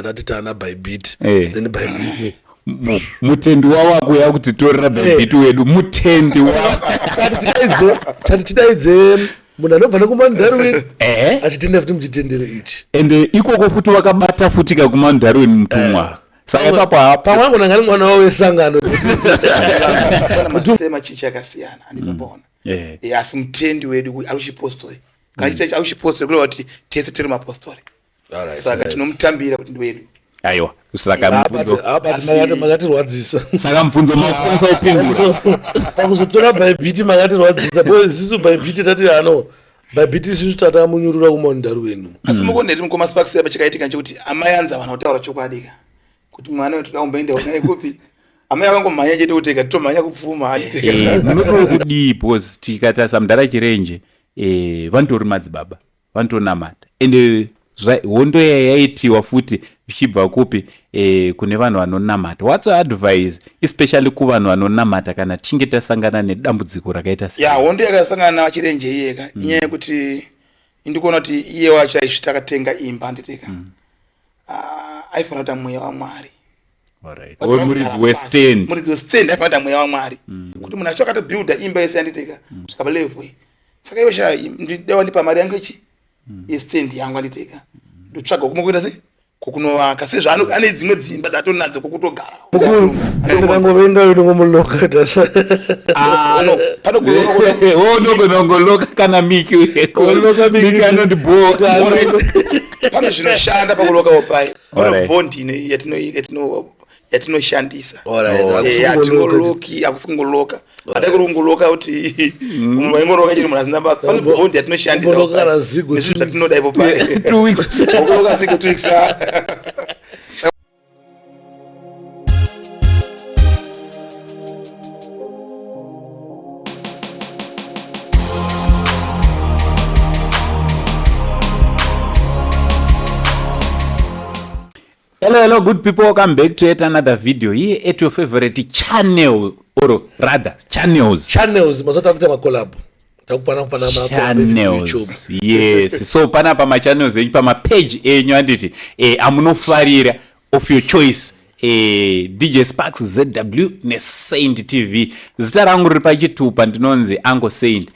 Tati tana by beat. Eh. Then by beat. Mutendi wavo akuuya kutitorera bhaibhiti wedu mutendi wavo. Tati tidaidze munhu anobva nekumandarwin Ehe. achitenda futi muchitendero ichi. Ende ikoko futi wakabata futi kakumandarwin mutumwa. Saka ipapo hapo. Pamwe angona ngari mwana wavo wesangano. Pana mazita emachechi akasiyana andinopaona. Eh. Eh, asi mutendi wedu akuchipostori. Kana chichechi akuchipostori kureva kuti tese tiri mapostori. Saka tinomutambira kuti ndiwedu. Aiwa, saka mubvunzo. Makatirwadzisa. Saka mubvunzo makukwanisa kupindura. Pakuzotora bhaibhiti makatirwadzisa because isusu bhaibhiti tati ano bhaibhiti isusu tatamunyurura kumaundaru wenu. Asi mukoneri mukoma Sparks apa chakaitika nchekuti amai anzi havana kutaura chokwadi ka. Kuti mwana wedu toda kumboenda naye kupi? Amai vakangomhanya chete kuti ega titomhanya kupfuma. Munotori kudii because tikatarisa mudhara Chirenje vanotori madzibaba. Vanotonamata ende hondo iya yaitiwa futi zvichibva kupi kune vanhu vanonamata. What's your advice especially kuvanhu vanonamata kana tichinge tasangana nedambudziko rakaita sei? Ya, hondo yakasangana naVaChirenje iyeka inyaya yekuti ndikuona kuti iye wacho aizviti akatenga imba handitika. Aifanira kuita mweya waMwari. Alright. Muridzi westand. Muridzi westand aifanira kuita mweya waMwari. Kuti munhu acho akatobuilda imba yese handitika kusvika palevel iyi. Saka iwe sha ndidewa ndipa mari yangu ichi yestand yangu anditeka ndotsvaga kumwe kuenda sei kokunovaka sezvo ane dzimwe dzimba dzatonadzo kokutogara. Mukuru, ndikangovenga ndingomuloka tasa. Ah, no, pano Oh, no, no, no, loka kana Miki. Loka Miki. Miki anondibhowa. Pano zvinoshanda pakuloka opai. Pano Alright. bond ino yatinoshandisa. Alright, Oh. hakusi Eh, kungoloka. hatingoloki, hakusi kungoloka. Hadai kuri kungoloka kuti munhu waingoloka chero munhu asina basa. Pane bond yatinoshandisa Kungoloka opai. kana zigo Nezvinhu 2 weeks. zvatinoda ipo pai. 2 weeks. Kungoloka zigo 2 weeks. Hello, hello, good people. Welcome back to yet another video here at your favorite channel, or rather, channels. Channels, mazota kuita macollab. Takupana kupana macollab Channels. YouTube. Yes. So panapa ma channels enyu, pama page enyu anditi, amunofarira of your choice. DJ Sparks ZW ne Saint TV. Zita rangu riri pachitupa ndinonzi Uncle Saint.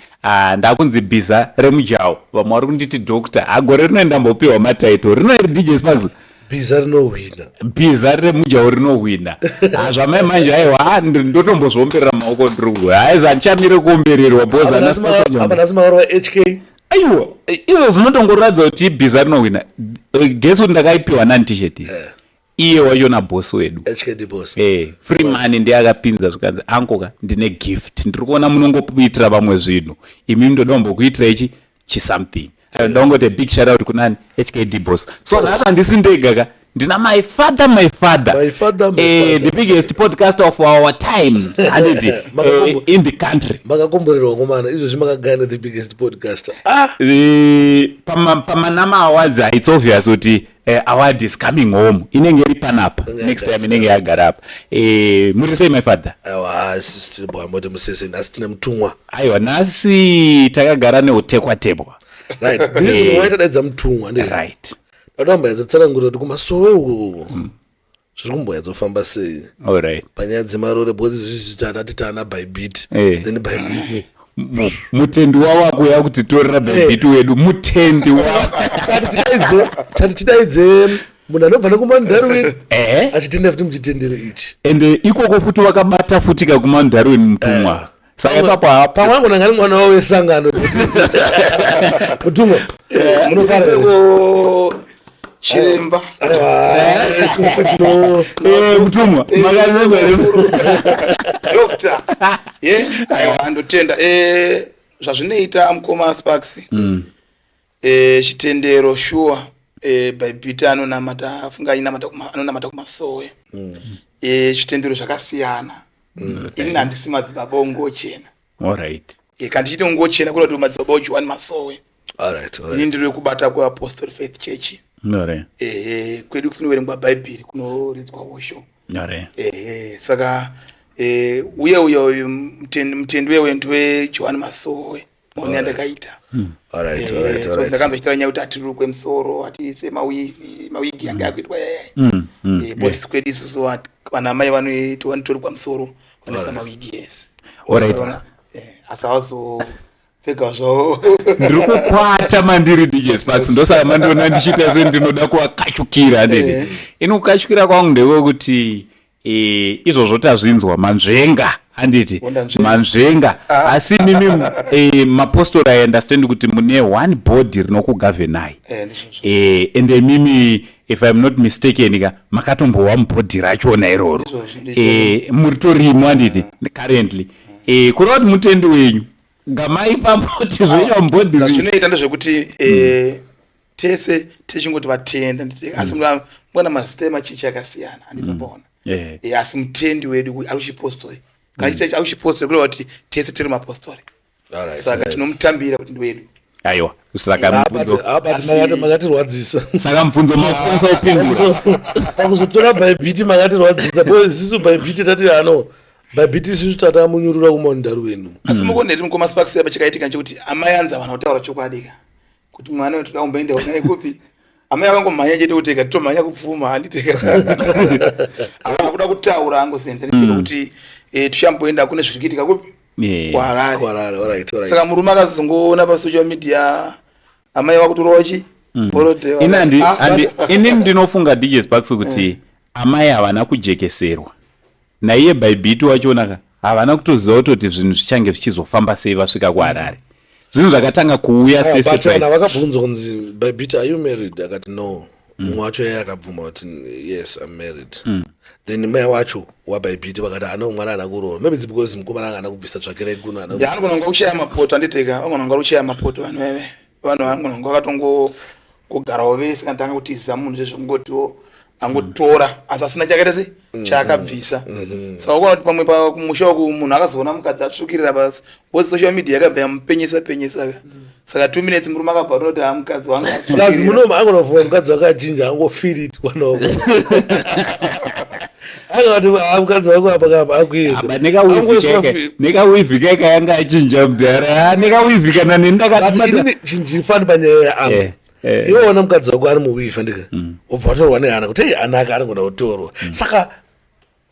Ndakunzi Bhiza remujawo. Vamwe vari kunditi doctor. Gore rino ndambopiwa matitle. Rino iri DJ Sparks. Bhiza rinohwina. Bhiza remujawo rinohwina. Zvamai manje aiwa, ndotombozviomberera maoko ndiri kuhwa. Hai, zvandichamire kuombererwa because ana Sparks Apa acho. nhasi makarova HK. Aiwa, izvo zvinotongoratidza kuti bhiza rinohwina. Guess kuti ndakaipiwa nani t-shirt iyi? Iye wacho naboss wedu. HKD boss. Free money ndiye akapinza zvikanzi anko ka ndine gift. Ndiri kuona munongoitira vamwe zvinhu. Imi ndoda kumbokuitira ichi chi something. Ayo ndongoti a big shout out kunani HKD boss. So nhasi handisi ndega ka. Ndina my father, my father. My father, my father. The biggest podcast of our time. Handiti, in the country. Makakomborerwa ngomana izvozvi makagana the biggest podcaster. Pamanama awards, it's obvious kuti award is coming home. Inenge iri panapa. Inenge Next time yagara. inenge yagara apa. Muri sei my father? Aiwa, isusu tiri bwa moto musese, nhasi tine mutumwa. Aiwa, nhasi takagara neutekwa-tepwa. Right. The reason why tadaidza mutumwa ndeye. Right. Ndada kumboyatsotsarangura kuti kumasowe uko zviri kumboyatsofamba sei. All right. Panyaya dzemarore because izvizvi tati tana by beat. Then by beat. Mutendi wavo akuuya kutitorera by beat wedu. Mutendi wavo. Tati tidaidze munhu anobva nekumandarwin. Achitenda futi muchitendero ichi. Ende ikoko futi wakabata futi kakumandarwin mutumwa. Saka ipapo hapo. Pamwe angona ngari mwana wavo wesangano. Mutumwa. Munofara here? Munofara Chiremba. Aiwa, Mutumwa, makazemba here? Doctor. Aiwa, ndotenda. Zvazvinoita mukoma Sparks. Chitendero sure. Bhaibhiti anonamata, afunga ainamata kuma, anonamata kumasowe. Chitendero zvakasiyana. Ini handisi madzibaba ongochena. All right. Kana ndichiti ongochena kureva kuti madzibaba oJohane Masowe. All right, all right. Ini ndiri kubata kuApostle Faith Church. All right. Kwedu kunoverengwa Bhaibheri, kunoridzwa hosho. All right. Saka uye uyo mutendi uye wedu weJohane Masowe. Maonero andakaita. Alright, Eh, alright, suppose alright. ndakanzochitira nyaya kuti hatirukwe musoro, hatiise mawigi, mawigi yange akuitwa yaya. Eh, because kwedu isusu vana mai vanoitwa vanotorukwa musoro, vanoisa mawigi, yes. Alright. Saka, eh, asi havazopfeka zvavo. Ndiri kukwata mandiri, DJ Sparks, ndosaka mandiona ndichiita sendinoda kuvakachukira, handiti? Ini kukachukira kwangu ndewekuti izvozvo tazvinzwa, manzvenga, handiti? Wondanzvenga. Manzvenga, asi mimi mapostori, I understand kuti mune one body rinokugavhenai. Eh, ndizvozvo. Ende mimi, if I'm not mistaken ka, makatombowa mubhodhi rachona iroro. Ndizvozvo, ndizvozvo. Muritorimo, handiti, currently? Kureva kuti mutendi wenyu gamai pamboti zvoita mubhodhi. Zvinoita ndezvekuti tese tichingoti vatenda, handiti? Asi muna mazita emachechi akasiyana, handinopaona. Asi mutendi wedu ari kuchipostori. Kana mm. ari kuchipostori, kureva kuti tese tiri mapostori. Saka tinomutambira kuti ndiwedu. Aiwa, saka Ah, mubvunzo but makatirwadzisa. Saka mubvunzo makukwanisa kupindura. Pakuzotora Bhaibhiti makatirwadzisa, because isusu Bhaibhiti tati ano Bhaibhiti isusu tatamunyurura kumaundaru wenu. Asi mukoneti, mukoma Sparks, apa chakaitika nchekuti amai anzi havana kutaura chokwadi ka, kuti mwana wedu toda kumboenda naye kupi. Amai vakangomhanya chete kuti titomhanya kupfuma, handiteka. Havana kuda kutaura, angosenda kuti tichamboenda kune zviri kuitika kupi, kuHarare. Kuharare, alright. Saka murume akazongoona pasocial media amai vakutorova chi Ini inini ndinofunga, DJ Sparks, kuti amai havana kujekeserwa naiye Bhaibhiti wachona ka. Havana kutoziva kutoti zvinhu zvichange zvichizofamba sei vasvika kuHarare. Zvinhu zvakatanga kuuya Ah, but sesurprise. kana vakabvunzwa kunzi, "Bhaibhiti, are you married?" akati, "No." Mumwe wacho iye akabvuma kuti, "Yes, I'm married." Then mai wacho waBhaibhiti vakati, "Ano mwana haana kuroora." Maybe it's because mukomana anga haana kubvisa tsvakirai kuno, haana. Anogona kunga kushaya mapoto, handiteka. Vanogona kunga kushaya mapoto vanhu veve, vanhu vanogona kunga vakatongo kugarawo vese. Kana tanga kutiza munhu zvezvekungotiwo angotora asi asina chakaita se chaakabvisa. Saka ukaona kuti pamwe pakumusha uku munhu akazoona mukadzi atsvukirira pasi, because social media yakabva yamupenyesa penyesa ka. Saka 2 minutes murume akabva atonoti, "Ha, mukadzi wangu Plus atsvukirira." munomu angonovuka mukadzi wake achinja, angofeel it wanoko angati, "Ah, mukadzi wako apa kapa akuenda." Aba nekaweave keka yanga achinja mudhara, nekaweave kana neni ndakati. Inini chinjifani panyaya yaangu, iwe ona mukadzi wako ari muweave, ndika ubva watorwa nehana kuti, "Ei, anaka, anogona kutorwa." Saka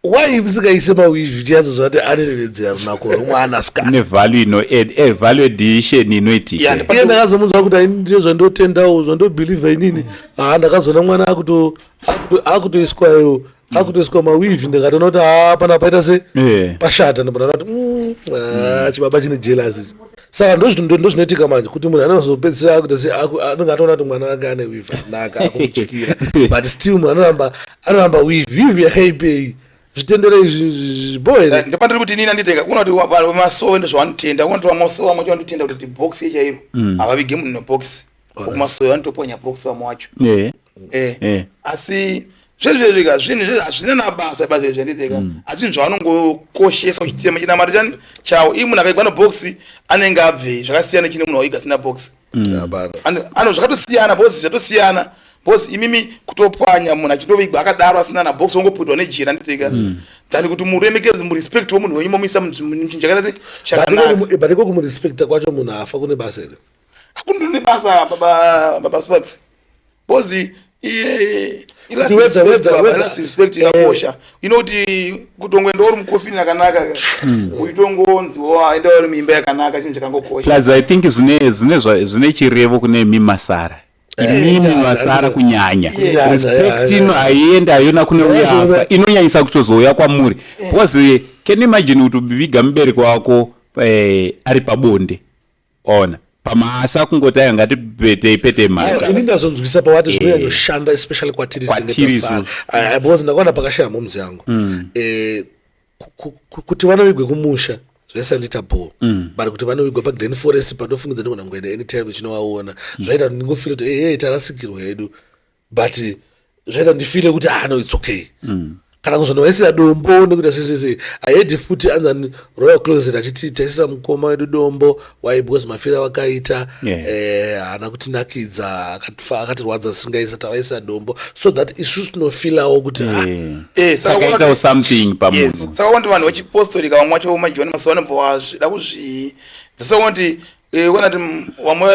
wai musingaise maweave chiyadzo zvati anorevedzera runako rwemwana sikana? Ine value ino add, value addition inoitika. Yeah, Iye ndakazomunzwa kuti, "Aini ndiyo zvandotendawo, zvandobhilivha inini. Haa, ndakazoona mwana akutoiswayo, akutoiswa maweave, ndikatoona kuti haa, pana paita se pashata." Ndobona kuti ah, chibaba chine jealous. Saka ndozvinoitika manje kuti munhu anozopedzisira akuita se anenge atoona kuti mwana wake ane weave anaka, akumutyira, but still munhu anoramba weave. Weave yakaipei? Zvitendero izvi zvibo here? Ndopandiri kuti inini anditeka kuona kuti vanhu vemasowe ndozvavanotenda. Kuona kuti vamasowe vamwe vacho vanotenda kuti box yechairo, havavige munhu nebox. Kumasowe vanotopwanya box vamwe wacho. Asi zvezvezvika zvinhu izvezvi hazvina nabasa ba zvezvi, anditeka. Asi zvinhu zvavanongokoshesa uchitema chinamato chani chawo. Ii, munhu akaigwa nebox anenge abvei? Zvakasiyana chine munhu waiga asina box. Hapana. Ano zvakatosiyana because zvatosiyana, because imimi kutopwanya munhu achindovigwa akadaro asina na box, wongoputwa nejira, nditeka, than kuti muremekedze, murespect wemunhu wenyu, momuisa muchinhu chakaita se chakanaka. But iko kumurespecta kwacho munhu afa kune basa here? Akundine basa, baba Sparks, because Kuti respect yakosha. Inoti kutongoenda uri mukofini yakanaka ka, uchitongonziwo aenda uri muimba yakanaka, chinhu chakangokosha. Plus I think zvine chirevo kune imi masara, imimi vasara kunyanya. Respect ino haienda hayona kune uya afa, inonyanyisa kutozouya kwamuri, because can you imagine kuti uviga mubereki wako ari pabonde, ona pamasa, kungoti aya ngatipetei petei masa. Ini ndazonzwisa pawati zvinonyanyoshanda especially kwatiri Kwatiri tinenge tasara. isusu. Because ndakaona pakashaya momzi yangu, kuti vanovigwe kumusha zvaisandiita bho, but kuti vanovigwa paGlen Forest pandofungidza ndigona kungoenda anytime ndichinovaona, zvaita kuti ndingofeel kuti, hey, tarasikirwa hedu, but zvaita ndifeel kuti, ah, no, it's okay. Kana kuzonovaisira dombo nekuita sesese haedi futi anzani Royal Closet achiti taisira mukoma wedu dombo. Why? Because mafiro avakaita haana kutinakidza, akatirwadza singaisa, tavaisira dombo so that isusu tinofeelawo kuti, ah, Saka takaitawo something pamunhu. Yes, saka kuti vanhu vechipostori vamwe vacho maJohane Masowe vanobva vazvida kuzvi saka kuti Kuona kuti vamwe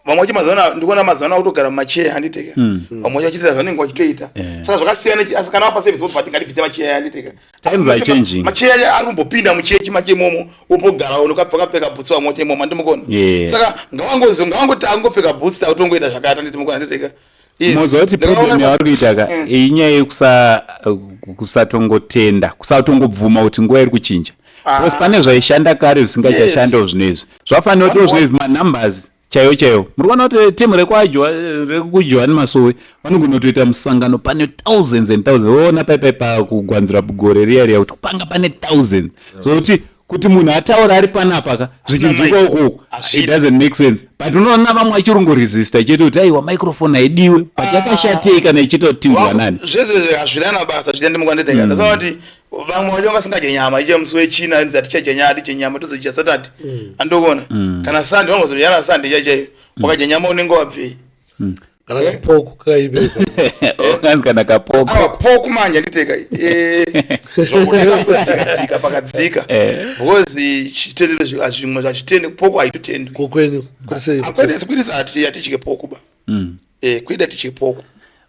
vamwe vacho mazuva ano, ndikuona mazuva ano vakutogara mumacheya, handiteka. Vamwe vacho vachiita zvanenge vachitoita. Saka zvakasiyana asi kana vapa service vobva tingandibvise macheya, handiteka. Times are changing. Macheya aya ari kumbopinda muchechi make imomo, wombogara unokapfeka bhutsu, vamwe vacho imomo, handimukona. Saka ngawangozi ngawangoti angopfeka bhutsu, takutongoita zvakati, handitimukona, handiteka. Yes. Moziva kuti problem yavari kuita ka, inyaya yekusatongotenda, kusatongobvuma kuti nguva iri kuchinja, because pane zvaishanda kare zvisingachashandawo zvino izvi. Zvafanira kuti zvino izvi manumbers chaiwo chaiwo, muri kuona kuti timu rekwaJohani Masowe vanogona kutoita musangano pane thousands and thousands. Woona paipai pakugwanzira gore riya riya kuti panga pane thousands, so kuti munhu ataura ari panapa ka, zvichinzwikwa ukoko, it doesn't make sense. But unoona vamwe vachirungoresista chete kuti aiwa, microphone haidiwe, but yakashatei kana ichiita kuti tinzwanani? Zvese hazvina basa zvicha, ndimukanditeka. Ndasema kuti vamwe vacho vangasingadye nyama icho musi weChina, nzi hatichadya nyama, hatidye nyama, tozodya Saturday, andokona kana Sunday, vangozodya na Sunday chaichaiyo. Wakadya nyama unenge wabvei? Kana kapoko kakaipe. Kanzi kana kapoko. Awa, pork manje, anditeka, zvokudzika pakadzika, because chitendero zvimwe zvachitende, pork haitotendwi. Kokwenyu kuri sei? Akwedesi hati hatidye pork ba. Kweda tidye pork.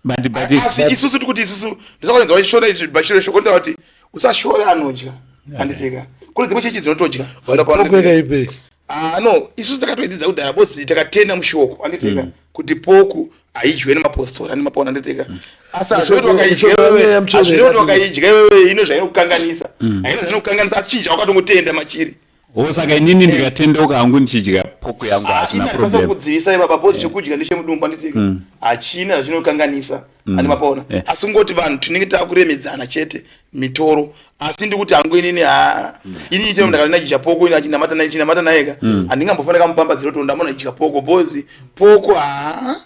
But Asi isusu tikuti isusu ndisakaenza vachishora ichi bachiro shoko ndotaura kuti usashore anodya, anditeka. Kune dzimwe chechi dzinotodya. Pork yakaipei? Ah, no, isusu takatoidzidza kudhaya bosi, takatenda mushoko, anditeka, kuti pork haidyiwe nemapostori, andimapona, anditeka. Asi hazvino kuti wakaidya Mushoko iwewe, wenyaya muchero hazvino kuti yakati. Wakaidya iwewe ino zvainokukanganisa, haina zvainokukanganisa, asi chinja wakatongotenda machiri. O, saka inini ndikatendeuka hangu ndichidya pork yangu, hatina Ina ndikwanisa problem. Kudzivisa ipapa bosi, chekudya ndechemudumbu, anditeka, hachina zvachinokanganisa, andimapaona. Asi kungoti vanhu tinenge takuremedzana chete mitoro. Asi ndikuti hangu inini, ha, inini chero ndakati ndachidya pork, ini achinamata naye, chinamata nayeka, handingambofanira kamupambadzira kuti ndamona idya pork, bosi pork ha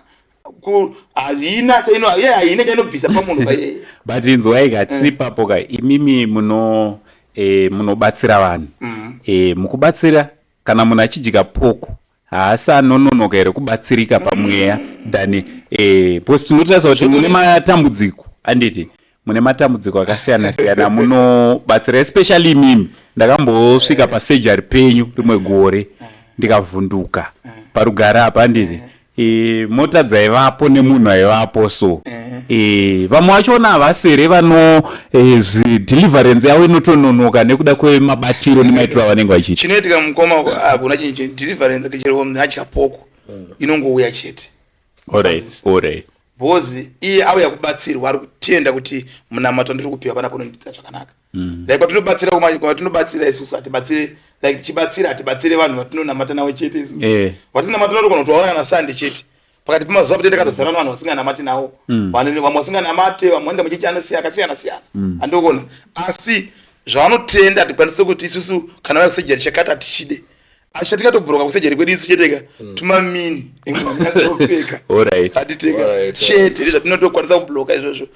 haina chaino, iye haina chainobvisa pamunhu paiyeye. But inzwai ka, tiri papo ka, imimi muno munobatsira vanhu, mukubatsira, kana munhu achidya pork haasi anononoka here kubatsirika pamweya than because tinotarisa kuti mune matambudziko, anditi mune matambudziko akasiyana siyana munobatsira, especially imimi. Ndakambosvika pasurgery penyu rimwe gore, ndikavhunduka parugare apa, anditi mota dzaivapo nemunhu aivapo. So vamwe vachona havasere vano deliverance yavo inotononoka nekuda kwemabatiro nemaitiro avanenge vachiita. Chinoitika mukoma, hakuna chinhu deliverance, chero munhu adya pork inongouya chete. Alright. Because iye auya kubatsirwa, ari kutenda kuti munamato ndiri kupiwa panapo unondiitira zvakanaka. Like kwatinobatsira kwatinobatsira isusu, hatibatsire, like tichibatsira, hatibatsire vanhu vatinonamata navo chete isusu. Vatinamata navo togona kutovaona kana Sunday chete. Pakati pemazuva patende takatozara navanhu vasinganamati navo. Vamwe vasinganamate, vamwe vanoenda muchechi anosiya akasiyana siyana, andokona. Asi zvavanotenda hatikwanisi kuti isusu kana vaya kusurgery chakati hatichide, asi chatingatobhuroka kusurgery kwedu isu cheteka tumamini pfeka, atiteka chete, ndezvatinotokwanisa kubloka izvozvo.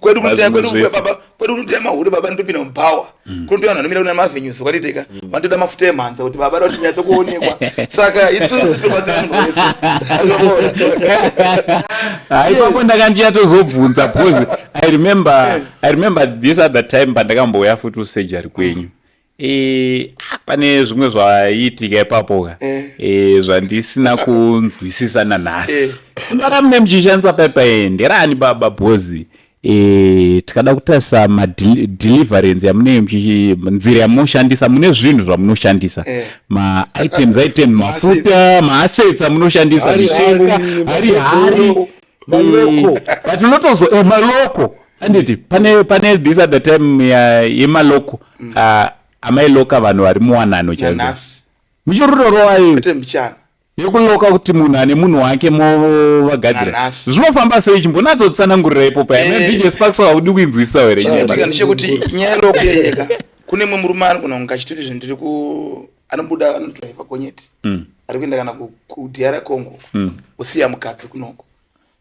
Kwedu kunotoya Mazvinhu kwedu zvese. Baba, kwedu kunotoya mahure baba, ndopinda mubhawa, kunotoya vanhu vanomira kuna maavenues, kwatiteka vanotoda mafuta emhanza kuti baba da kuti nyatso kuonekwa. Saka isusu tinobatsira munhu wese. Hai, ipapo ndanga ndichatozobvunza because I remember this other time pandakambouya futi kusurgery kwenyu. Pane zvimwe zvaiitika ipapo ka, zvandisina kunzwisisa nanhasi. Simba ramune muchishandisa paipai nderani baba? Bhozi tikada kutarisa madeliverance yamunenge nzira yamunoshandisa, mune zvinhu zvamunoshandisa, maitems item, mafuta, maassets amunoshandisa, Hari, zvicheka, hari, hari hari, maloko. But unotozo maloko, anditi pane this other time yemaloko, amailoka vanhu vari muwanano chaizvo. Nanhasi. Muchirurorowa Kwete mbichana. Yekuloka kuti munhu ane munhu wake movagadzira. Nanhasi. Zvinofamba sei? Chimbonatsotsangurira ipo paya. DJ Sparks, haudi kuinzwisisa here? Chinoitika ndechekuti nyaya yeloko yega, kune mumwe murume anogona kunge achitoti zvinhu ndiri ku anobuda, anodhiraivha gonyeti, ari kuenda kana kuDR Congo, osiya mukadzi kunoko.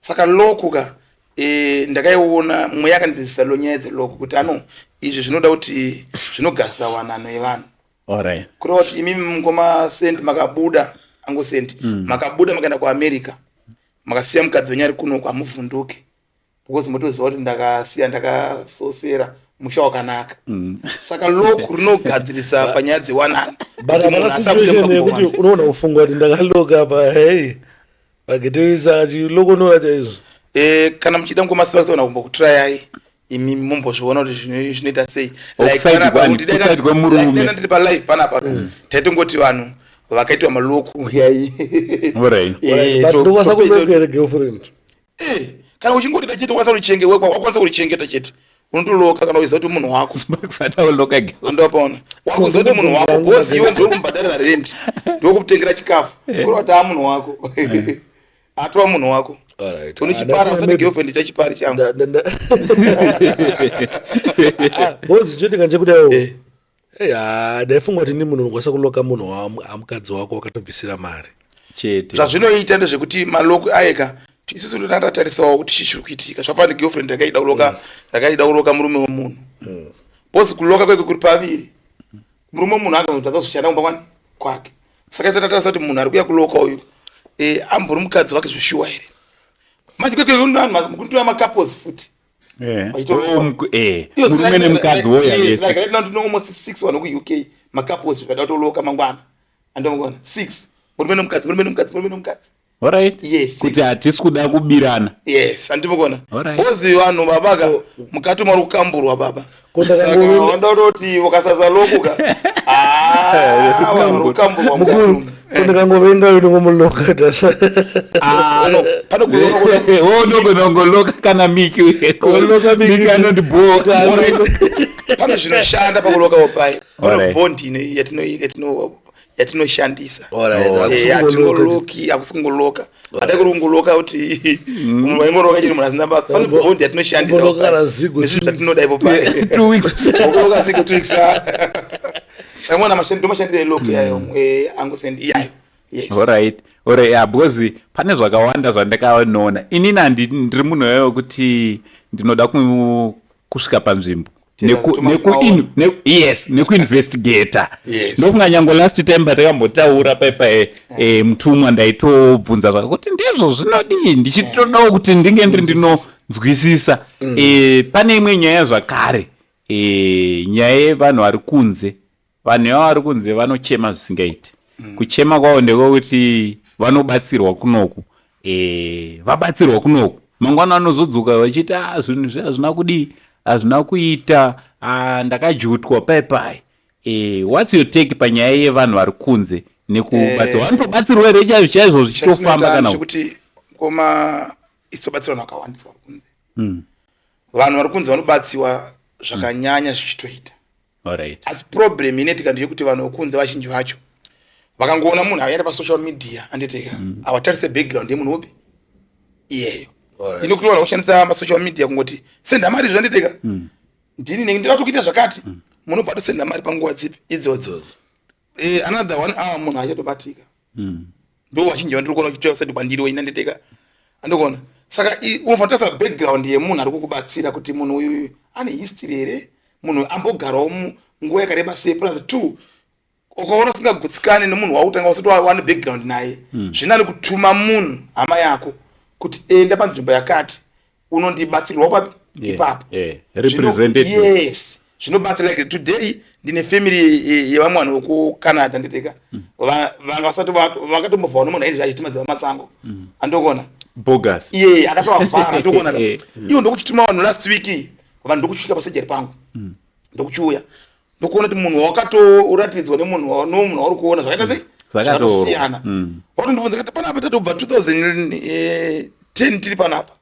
Saka lock ka, ndakaiona mweya akandidzidzisa lo nyaya dzelock kuti ano izvi zvinoda kuti zvinogasa wanano yevanhu. Kureva kuti imimi mungoma Sent makabuda, ango Sent, makabuda makaenda kuAmerica, makasiya mukadzi wenyu ari kunoko, hamuvhunduki because motoziva kuti ndakasiya ndakasosera. Musha wakanaka. Saka lock rinogadzirisa panyaya dzewanano. But Kuti munhu hapana asabude situation mumba yekuti kubanze. unoona kufunga kuti ndakaloka pa, hei, pagete achilokonora chaizvo. Kana muchida ngomasivaona kumbokutrayai imi, mumbozviona kuti zvinoita sei. Like Offside panapa kwani? kuti dai Kuside kwemurume. Like dai ndiri palive panapa, taitongoti vanhu vakaitwa malock yai. Alright. But ndokwanisa kuloka here girlfriend? Kana uchingoti chete ukwanisa wakwanisa kurichengeta chete, unotoloka kana uchiziva kuti munhu wako. Sparks adauloka girl. Andopaona wakuziva kuti munhu wako, because iwe ndiwe kumubhadharira rent, ndiwe kumutengera chikafu, kuri kuti aa munhu wako, atova munhu wako. Alright. Unochipara Ah, usati maybe- girlfriend chachipari changu. Because choitika ndechekudawo, ndaifunga kuti ni munhu unokwanisa kuloka munhu amukadzi wako wakatobvisira mari. Chete. Zvazvinoita ndezvekuti malock aeka isusu ndotanga tarisawo kuti chii chiri kuitika. Zvafana girlfriend yakaida kuloka, yakaida kuloka murume wemunhu, because kuloka kweke kuri paviri. Murume wemunhu anotadza kuzoshanda kumba kwani kwake, saka isati tatarisa kuti munhu ari kuya kuloka uyu ambori mukadzi wake zveshuwa here. Manje kweke kunotouya macouples futi. Oh, murume nemukadzi woya Yes, vese. like right now ndino almost six vanhu kuUK, macouples vada kutoloka mangwana. Andomugona six, murume nemukadzi, murume nemukadzi, murume nemukadzi. Alright. Yes. Kuti hatisi kuda kubirana. Yes, andimukona. Alright. Because vanhu babaka mukati mari kukamburwa baba. Ko Saka wandototi ukasasa lokuka, ah, vanhu vari kukamburwa mukati Mukuru, umu. kundikangovenga ndingomuloka tasa. Ah, no, pane kuloka. Oh, ndogonongoloka kana Miki. Kuloka Miki. Miki anondibhowa. Pane zvinoshanda pakuloka upai, pane bond ino yatinoshandisa. Alright, Eh, hakusi kungoloka. Hatingoloki, hakusi kungoloka. Hadai kuri kungoloka kuti munhu waingoloka chiri munhu asina basa. Pane bond yatinoshandisa Kungoloka papai. kana zigo Nezvinhu 2 weeks. zvatinoda ipo pai. 2 weeks. Kungoloka zigo 2 weeks. Ah. Saka mwana ndomashandiro elock yayo, angosendi iyayo, yes. Alright, yeah, because pane zvakawanda zvandakanoona inini. Ndiri munhu wayo wekuti ndinoda kusvika panzvimbo Thomas yes, nekuinvestigata. Ndofunga nyange last time patakambotaura paipa mutumwa, ndaitobvunza zvakakuti ndizvo zvinodii, ndichitodawo kuti ndinge ndiri ndinonzwisisa. Pane imwe nyaya zvakare, nyaya yevanhu vari kunze. Vanhu ivava vari kunze vanochema zvisingaiti. Kuchema kwavo ndekwekuti vanobatsirwa kunoku, vabatsirwa kunoku, mangwana vanozodzoka vachiti, "Ah, zvinhu izvi hazvina kudii, hazvina kuita. Ah, ndakajutwa pai pai." What's your take panyaya yevanhu vari kunze nekubatsirwa? Vanotobatsirwa here chaizvo chaizvo, zvichitofamba Chatinoita kana ndechekuti ngoma isobatsira vanhu vakawandisa vari kunze. Vanhu vari kunze vanobatsiwa zvakanyanya, zvichitoita. Asi problem inoitika ndeyekuti vanhu vekunze vazhinji vacho vakangoona munhu aenda pasocial media, anditeka, havatarise background yemunhu upi iyeyo. Inokuti vanhu vakushandisa masocial media kungoti senda mari zvanditeka, ndini nenge ndinoda kuita zvakati, munobva atosenda mari panguva dzipi idzodzo. Another one hour munhu achatobatika. Ndo vazhinji vandiri kuona vachitora side kwandiri weina nditeka, andikuona. Saka unofanira kutarisa background yemunhu ari kukubatsira, kuti munhu uyu ane history here, munhu ambogarawo nguva yakareba sei. Plus two, ukaona usingagutsikani nemunhu wautanga usati wane background naye, zvinani kutuma munhu hama yako kuti enda panzvimbo yakati unondibatsirwa papi ipapo. Representative. Yes, zvinobatsira. Like today ndine family yevamwe vanhu vekuCanada, nditeka, vanga vasati vakatombovhawa nemunhu ainzi achitima dzevamasango, andokona. Bogus. Iye akatovavhara, ndokona. Iwo ndokuchituma vanhu last week, vanhu ndokusvika pasejari pangu, ndokuchiuya, ndokuona kuti munhu wakatoratidzwa nemunhu nomunhu wauri kuona zvakaita sei. Zvakatorwa. Zvakasiyana. Watondibvunza kati panapa tatobva 2010 tiri panapa,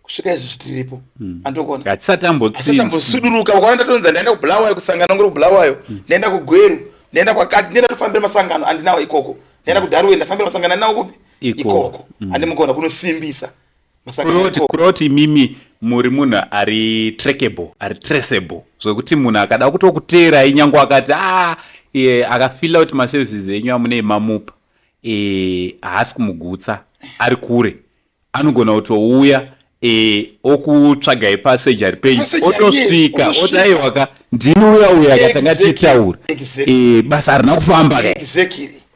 kusvika izvi tiripo, andokona. Hatisati Asati ambosuduruka. Ukaona ndatonza ndaenda kuBulawayo, kusangana ngori kuBulawayo, ndaenda kuGweru, ndaenda kwakati, ndaenda tofambira masangano andinawo ikoko, ndaenda kuDarwin, ndafambira masangano andinawo kupi? Ikoko. Ikoko, andimukona kunosimbisa masangano Kuroti ikoko. Kuroti imimi muri munhu ari trackable, ari traceable, zvekuti munhu akada kutokuteerai, nyange akati a akafila kuti maservices enyu amunei mamupa haasi kumugutsa, ari kure, anogona kutouya okutsvagai pasejari penyu. Pasejari, Otosvika. Yes, Oti, "Aiwaka, ndini uya uya katanga tichitaura. Basa harina kufamba ka."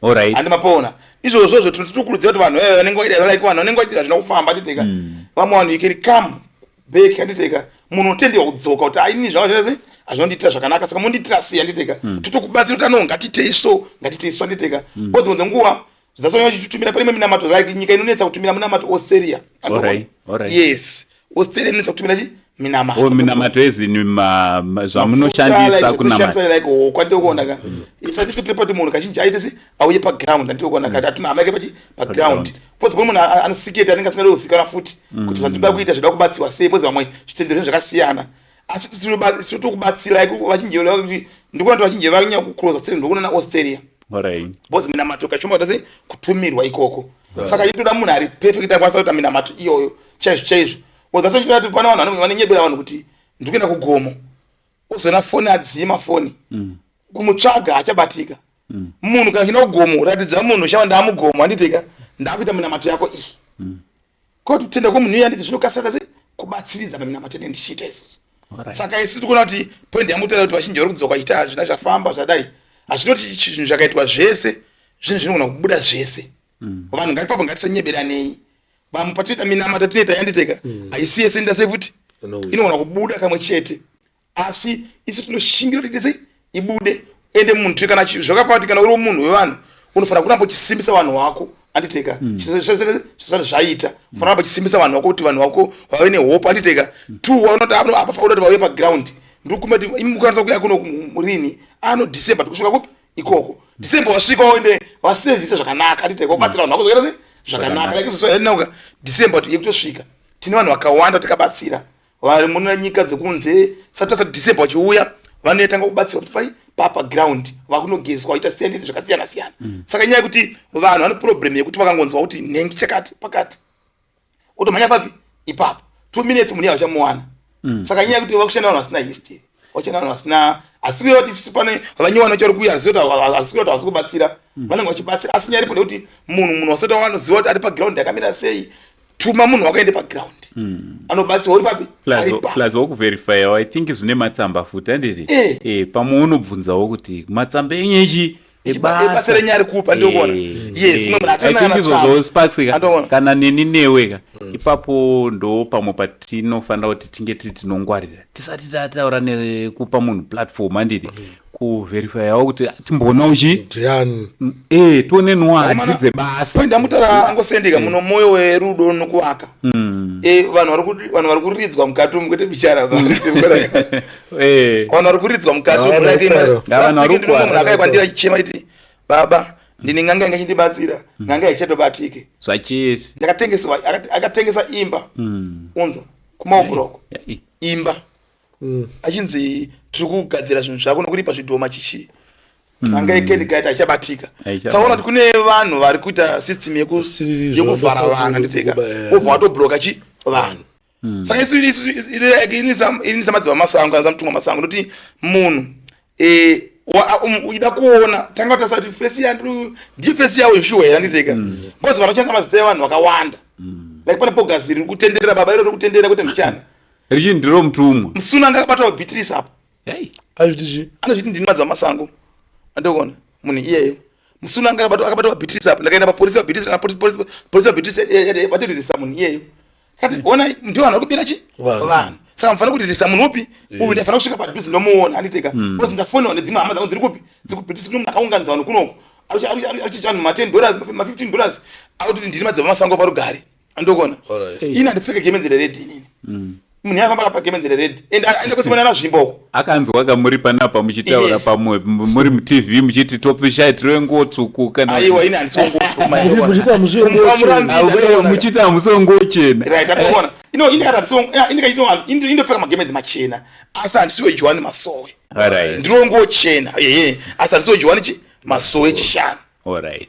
Alright. Handi mapaona izvozvozvo tinotokurudzira kuti vanhu vaya vanenge vaida, like vanhu vanenge vachiita zvina kufamba, anditeka, vamwe vanhu, you can come back, anditeka. Munhu unotenderwa kudzoka kuti aini zvanga zvese hazvinondiitira zvakanaka, saka mondiitira sei, handiteka? Totokubatsira kuti ano ngatitei so, ngatitei so, handiteka? Because dzimwe dzenguva zvidasonyanya chichitumira pane imwe minamato, like nyika inonetsa kutumira munamato, Australia. Yes, Australia inonetsa kutumira chi minamato. Oh, minamato ezini zvamunoshandisa kunamata. Like hoko, anditokuona ka. Isati tiprepa kuti munhu kazhinji aite se auye paground, anditokuona ka, atuma hama yake pachi paground, because kune munhu anosiketi anenge asingadi kuzikanwa futi kuti zvandinoda kuita zvida kubatsirwa sei, because vamwe zvitendero zvinhu zvakasiyana. Asi tinotokubatsira vachinji kuti ndikuona kuti vachinji vanyanya kucrossa stere ndokuona naAustralia, because minamato kachoma kuita sei kutumirwa ikoko. Saka itoda munhu ari perfect akwanisa kuita minamato iyoyo chaizvo chaizvo. That's why pane vanhu vanonyebera vanhu kuti ndikuenda kugomo, uzoona foni adzima foni, kumutsvaga achabatika. Munhu kana kuenda kugomo, ratidza munhu shava ndaamugomo, handitika? Ndakuita minamato yako iyi. Kwati kutenda kwemunhu iye, handiti, zvinokasira sei kubatsiridza paminamato yatenge ndichiita isusu. Saka isu tikuona kuti point yamutaura kuti vazhinji vari kudzoka vachiti hazvina zvafamba zvadai, hazvinoti zvinhu zvakaitwa zvese, zvinhu zvinogona kubuda zvese. Vanhu ngatipapo ngatisanyeberanei. Vamwe patinoita minamato tinoita, yanditeka, haisi yese inoita sei futi inogona kubuda kamwe chete, asi isu tinoshingira kuti sei ibude. Ende munhu kana zvakafanira kuti kana uri munhu wevanhu unofanira kuramba uchisimbisa vanhu vako, anditeka? Zvisati zvaita, ufanira kuramba uchisimbisa vanhu vako kuti vanhu vako vave nehope, anditeka? Two, vanoti apa pauda kuti vauye paground, ndikukumba kuti imi mukwanisa kuuya kuno rini? Ano December tikusvika kupi ikoko? December wasvika, waende wasevhisa zvakanaka, anditeka? Wabatsira vanhu vako zvakaita sei zvakanaka. Like izvozvo yatinauka December kuti yekutosvika, tine vanhu vakawanda tikabatsira vari muna nyika dzekunze. Sati tasati December vachiuya, vanoitanga kubatsirwa kuti pai papaground vakunogezwa, vaita siyana zvakasiyana siyana. Saka nyaya yekuti vanhu vane problem yekuti vakangonzwa kuti nhengi chakati pakati, otomhanya papi ipapo, 2 minutes munhu iye vachamuwana. Saka nyaya yekuti vakushanda vanhu vasina history, vachanda vanhu vasina, asi kuya kuti isusu pane vanyowana chari kuuya, asi kuti havasi kubatsira, vanenge vachibatsira. Asi nyaya iripo ndekuti munhu wasati wanoziva kuti ari paground akamira sei, tuma munhu wakaende paground anobatsirwa uri papi? Ari pa. Plus wokuverifyawo, I think zvine matsamba futi, handiti? Eh. Pamwe unobvunzawo kuti matsamba enyu echi Ebasa renyu ari kupa, ndikuona. Yes, mumwe munhu atori I think izvozvo, Sparks ka, Andoona. kana neni newe ka, ipapo ndo pamwe patinofanira kuti tinge tiri tinongwarira tisati tataura nekupa munhu platform, handiti? Kuverifyawo kuti timboona uchi Ndiani? Tione nwadhi dzebasa. Point amutaura angosendeka muno mwoyo werudo nokuvaka. Vanhu vari kuridzwa mukati umu, kwete bichara. Vanhu vari kuridzwa mukati umu. Vanhu vari kukwara. Vanhu vari kukwara. Munhu akauya kwandiri achichema iti, "Baba, ndine n'anga yanga ichindibatsira, n'anga ichatobatike." Zvachese. Ndakatengeswa, akatengesa imba unza kumaubhuroko, imba, achinzi tiri kugadzira zvinhu zvako nokuripa zvidhoma chichi. N'anga yekendigaita achichabatika. Haichabatika. Saka kuti kune vanhu vari kuita system Siri yekuvhara zvo, vanhu, handiteka? Kuba, Wobva watobloka chi vanhu. Saka isu ini samadzibaba Masango kana samutumwa Masango ndoti munhu ida kuona, tanga kutarisa kuti face yandu ndiyo face yawo shuwa here, handiteka? Because vanoshandisa mazita evanhu vakawanda. Like pane bogus riri kutenderera, baba iro riri kutenderera kuti ndichana Richii ndiro mutumwa. Musuna anga akabatwa Beatrice apo. Hey. Azviti chi? Anozviti ndini madzibaba Masango, andikuona munhu iyeyo musuna anga akabatwa Beatrice apo. Ndakaenda papolisi paBeatrice, kana polisi paBeatrice vatoririsa munhu iyeyo. Kati ona, ndio vanhu vari kubira chi Vanhu. Vanhu. Saka mufanira kuririsa munhu upi uyu? Ndafanira kusvika padhuze ndomuona, handiteka? Because ndafonewa nedzimwe hama dzangu dziri kupi, dziri kuBeatrice, kune munhu akaunganidza vanhu kunoko achicha vanhu ma10 dollars, ma15 dollars, akuti ndini madzibaba Masango parugare, andikuona. Ini handipfeke gemenzi rered inini. Munhu afamba akapfeka gemenzi rered and aenda kwese kuonana zvimbo uko. Akanzwa kamuri panapa muchitaura. Yes. Pamwe muri muTV muchiti topfishai tiri wenguo tsvuku kana Aiwa, ini handisi wenguo. Muchiti hamusi wenguo chena. Muchiti hamusi wenguo chena. Right, andikuona. Ino indikati handisi, indikati indopfeka magemenzi machena, asi handisi weJohani Masowe. Ndiro nguo chena ehe, asi handisi weJohani chi Masowe chishanu.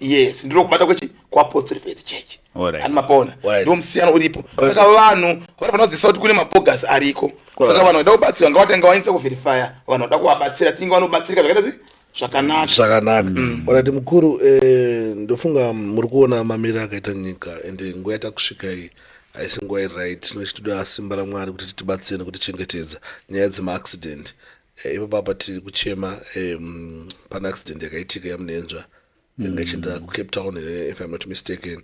Yes, ndiro kubata kwechi kuApostle Faith Church. Ani mapona? Ndo musiyano uripo. Saka vanhu vanofanira kudzidziswa kuti kune mabogus ariko. Saka vanhu vanoda kubatsirwa ngavatanga vainisa kuverifya. Vanhu vanoda kuvabatsira, tinge vanobatsirika zvakaita sei zvakanaka. Zvakanaka. Alright, mukuru, ndofunga muri kuona mamiriro akaita nyika, ende nguva yatakusvika iyi haisi nguva iri right. Tinochitoda simba raMwari kuti titibatsire nekutichengetedza nyaya dzemaaccident. Ipapo apa tiri kuchema, pane accident yakaitika yamunhenzva yanga ichienda kuCape Town, if I'm not mistaken,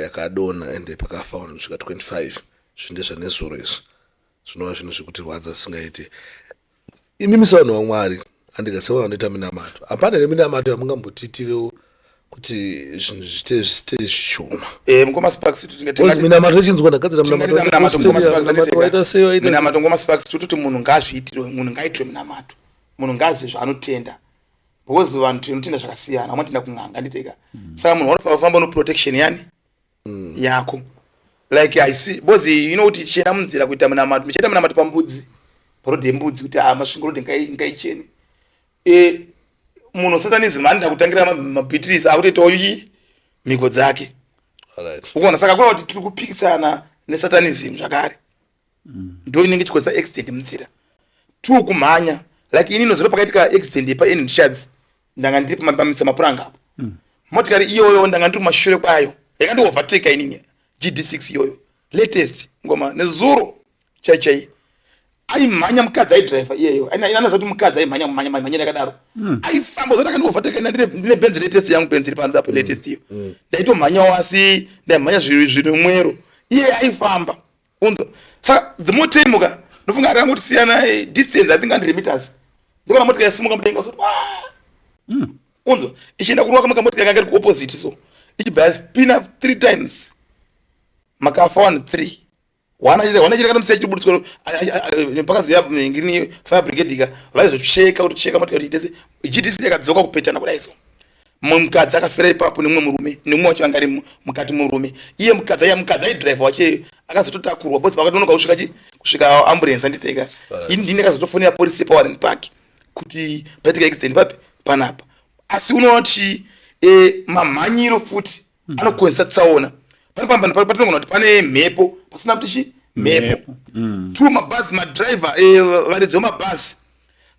yakadonha ende pakafa vanhu kusvika 25. Zvinhu ndezvanezuro izvi. Zvinova zvinhu zvekutirwadza zvisingaiti. Imimi sevanhu vaMwari, andika sevanhu vanoita minamato, hapana here minamato yamungambotiitirewo kuti zvinhu zviite zviite zvishoma? Mukoma Sparks, Because minamato ichinzwa ndagadzira minamato minamato mukoma Sparks, minamato waita sei, waita minamato, mukoma Sparks, tototi munhu ngaazviitirwe, munhu ngaitirwe minamato, munhu ngaazive zvaanotenda, because vanhu tinotenda zvakasiyana. Vamwe vanotenda kun'anga, anditeka. Saka munhu wanofamba no protection yani yako. Like I see, because you know kuti tichienda munzira kuita munamato, muchiita munamato pambudzi, paroad yembudzi, kuti ah, Masvingo Road ngaichene. Munhu satanism anoda kutangira mabhitirisi akutoitawo chi mhiko dzake. Ukuona, saka kuna kuti tiri kupikisana nesatanism zvakare, ndo inenge ichikonzesa accident munzira. Two, kumhanya. Like ini noziro pakaitika accident yepa N Richards, ndanga ndiri pamisa mapuranga apo. Motikari iyoyo ndanga ndiri kumashure kwayo, yakandi overtake inini, GD6 iyoyo latest ngoma nezuro chai chai. Aimhanya mukadzi aidhiraivha iyeyo, anoziva kuti mukadzi aimhanya mhanya mhanya yakadaro. Aifamba zati akandi overtake. Ndine Benzi latest yangu, Benzi iri panze apo, latest iyo. Ndaitomhanyawo, asi ndaimhanya zvine mwero, iye aifamba unzo. Saka the more taimuka, ndofunga akangoti siyana distance, I think 100 meters, ndikaona motika yasimuka mudenga, usati unzo ichienda kurova kamwe kamotika kanga kari kuopposite. So ichibva yaspina three times, makafa 1 3 1 achite 1 achite kana chibudiswa pakaziya ngini fire brigade ika vaizocheka kuti cheka motika kuti itese GTC yakadzoka kupetana kudai. So mukadzi akafira ipapo nemumwe murume, nemumwe wacho anga ari mukati murume. Iye mukadzi aiya mukadzi aidhiraivha wacho akazototakurwa because vakatonoka kusvika chi kusvika ambulance, anditeka. Ini ndini ndakazotofonera polisi yepaWarren Park kuti paitika accident papi panapa. Asi unoona kuti mamhanyiro futi anokonzesa tsaona. Pane patinogona kuti pane mhepo pasina kuti chi mhepo. Two, mabhazi, madhiraivha, varidzi vemabhazi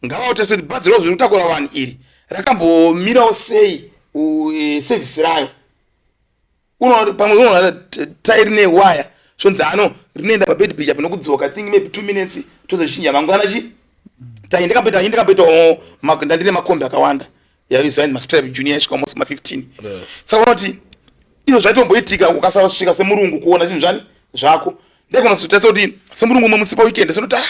ngavaotarise kuti bhazi ravo zviri kutakura vanhu iri rakambomirawo sei, service rayo. Unoona pamwe unoona tai rine waya, zvonzi ano rinoenda paBeitbridge apo nokudzoka, I think maybe 2 minutes, tozochinja mangwana chi tai. Ndikamboitawo, ndandine makombi akawanda yaizwa maStrive Junior, yasvika almost ma15. Saka unoti izvo zvaitomboitika ukasasvika semurungu kuona zvinhu zvani zvako. Ndaigona kuzotarisa kuti semurungu umwe musi paweekend sindoti, ah,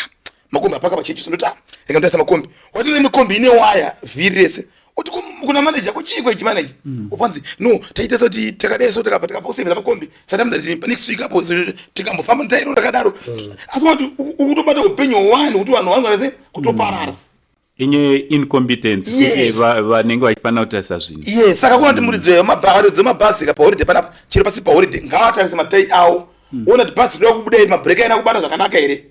makombi apaka pachechi, sindoti, ah, rega ndotarisa makombi. Watine mikombi ine waya vhiri rese, uti kuna manager, kuchiko ichi manager? Ufanzi no, taita sekuti takadai, so takabva kusevhera makombi, satamudza kuti next week apo tikambofamba tairo rakadaro. Asi kuti ukutobata upenyu hwevanhu, kuti vanhu vanhu se kutoparara. Inye incompetence kuti vanenge vachifanira kutarisa zvinhu. Yes, saka kuna kuti muridzi varidzi vemabhazi ka paholiday panapa, chero pasi paholiday, ngavatarise matai awo, ona kuti bhazi rinoda kubuda iri, mabhureki aina kubata zvakanaka here.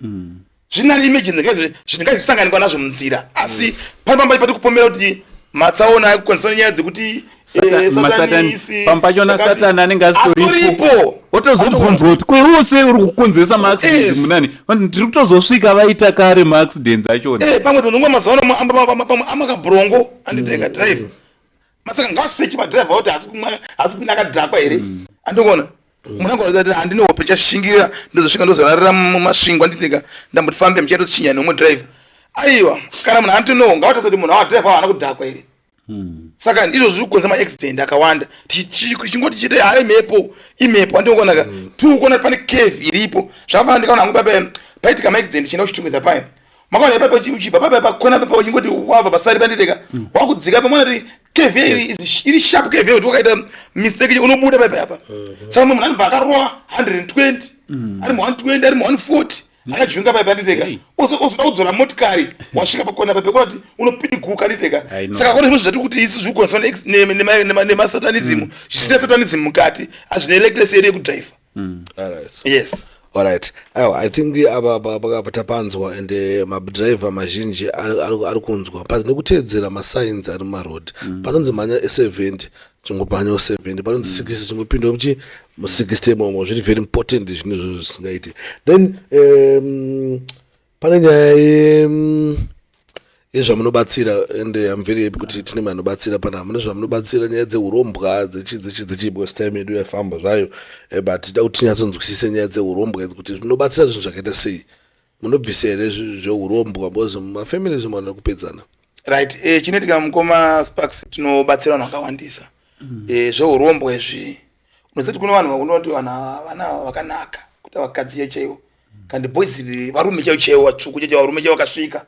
Zvinani emergency zvinhu ngazvisanganikwa nazvo munzira. Asi pane pamba pati kupomera kuti matsaona akukonzeswa nenyaya dzekuti Masatani pamwe pachona Satani anenge asitoripo. Asitoripo. Otozobvunzwa kuti kwewe sei uri kukonzeresa maaccidents? Munani vanhu tiri kutozosvika vaita kare maaccidents achona. Pamwe tonongwa mazuva ano pamwe amakabrongo anditeka drive. Masaka ngavasechi madhiraivha kuti haasi kupinda akadhakwa here, andikuona munhu angona kuti handine hope, chashingirira, ndozosvika ndozorarira muMasvingo, anditeka ndamboti fambe muchaitochinja neumwe driver. Aiwa, kana munhu antono ngavatarisa kuti munhu awadhiraivha haana kudhakwa here. Saka ndizvo zviri kukonzera maaccident akawanda. Tichingoti chete hayo mhepo, imhepo, andikuonaka. Two, kuona pane curve iripo. Zvakafanana ndikaona hangu papa paitika maaccident chienda kuChitungwiza paya, makaona ipapo uchibva papa pakona papa, uchingoti wabva pasari panditeka wakudzika pamwana kuti curve iri iri sharp curve yekuti wakaita mistake unobuda papa apa. Saka mumwe munhu anobva akarowa 120, ari mu120, ari mu140, akajunga paipa, nditeka. Ozoda kudzora motikari, wasvika pakona paipa kuti unopidiguka, nditeka. I know. Saka kune zvimwe zvati kuti isu zviri kukonzerwa nemasatanism, zvisina satanism mukati, hazvine reckless yedu yekudhraivha. Yes. Alright, aiwa, I think apa apa tapanzwa, ende madhiraivha mazhinji ari kunzwa pasi nekuteedzera masigns ari mumaroad. Panonzi mhanya 70, chingomhanyawo 70. Panonzi 60, chingopinda muchi mu60 imomo. Zviri very important zvinhu izvozvo zvisingaiti. Then pane nyaya yezvamunobatsira, and I'm very happy kuti tine vanobatsira pana. Mune zvamunobatsira, nyaya dzeurombwa dzechi dzechi dzechi, because time yedu yafamba zvayo. But tida kuti tinyatsonzwisise nyaya dzeurombwa idzi, kuti zvinobatsira zvinhu zvakaita sei. Munobvisa here zveurombwa? Because mumafamilies umu vanhu vari kupedzana. Right, chinoitika, mukoma Sparks, tinobatsira vanhu vakawandisa. Zveurombwa izvi, unoziva kuti kune vanhu unoti vanhu ava vana vakanaka, kuita vakadzi chaivo chaivo. Kandi boys varume chaivo chaivo, vatsvuku chaivo, varume chaivo vakasvika,